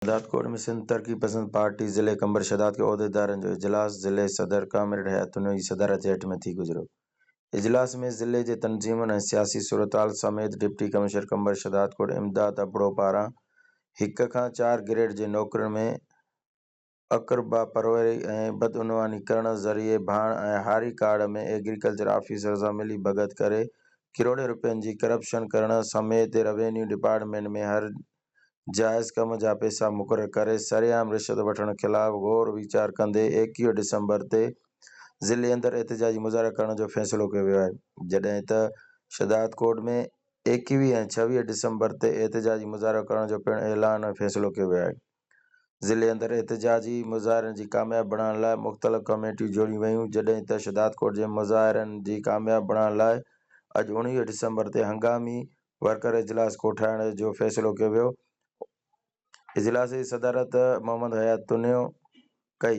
شهدادڪوٽ ۾ سنڌ ترقي پسند پارٽي ضلعي قمبر شهداد ڪي عهديدارن جو اجلاس ضلعي صدر ڪامريڊ حيات تنيو جي صدارت هيٺ ۾ ٿي گذريو. اجلاس ۾ ضلعي جي تنظيمن ۽ سياسي صورتحال سميت ڊپٽي ڪمشنر قمبر شهدادڪوٽ امداد ابڙو پاران هڪ کان چار گريڊ جي نوڪرين ۾ اقرباپروري ۽ بدعنواني ڪرڻ ذريعي ڀاڻ ۽ هاري ڪارڊ ۾ ايگريڪلچر آفيسر سان ملي ڀڳت ڪري ڪروڙين روپين جي ڪرپشن ڪرڻ سميت روينيو ڊپارٽمينٽ ۾ هر جائز ڪم جا پئسا مقرر ڪري سرعام رشوت وٺڻ خلاف غور ويچار ڪندي 21 ڊسمبر تي ضلعي اندر احتجاجي مظاهرا ڪرڻ جو فيصلو ڪيو ويو آهي جڏهن ته شهدادڪوٽ ۾ 21 ۽ 26 ڊسمبر تي احتجاجي مظاهرو ڪرڻ جو پڻ اعلان ۽ فيصلو ڪيو ويو آهي ضلعي اندر احتجاجي مظاهرن جي ڪامياب بڻائڻ لاء مختلف ڪميٽيون جوڙيون ويون جڏهن ته شهدادڪوٽ جي مظاهرن جي ڪامياب بڻائڻ لاء اڄ 19 ڊسمبر تي هنگامي ورڪر اجلاس ڪوٺائڻ جو فيصلو ڪيو ويو. اجلاس جي صدارت محمد حيات تنيو ڪئي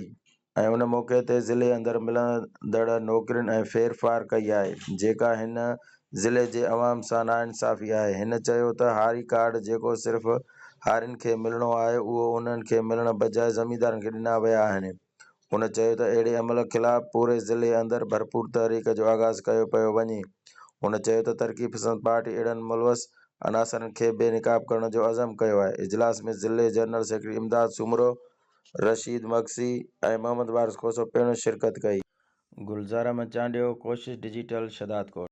۽ ان موقعي تي ضلعي اندر ملندڙ نوڪرين ۽ ڦير ڦار ڪئي آهي جيڪا هن ضلعي جي عوام سان ناانصافي آهي هن چيو ته هاري ڪارڊ جيڪو صرف هارين کي ملڻو آهي اهو انهن کي ملڻ بجاء زميندارن کي ڏنا ويا آهن هن چيو ته اهڙي عمل خلاف پوري ضلعي اندر ڀرپور تحريڪ جو آغاز ڪيو پيو وڃي هن چيو ته ترقي پسند پارٽي اهڙن ملوث عناصرن کي بي نقاب ڪرڻ جو عزم ڪيو آهي. اجلاس ۾ ضلعي جنرل سيڪريٽري امداد سومرو، رشيد مگسي ۽ محمد وارث کوسو پڻ شرڪت ڪئي. گلزار احمد چانڊيو، ڪوشش ڊجيٽل، شھدادڪوٽ.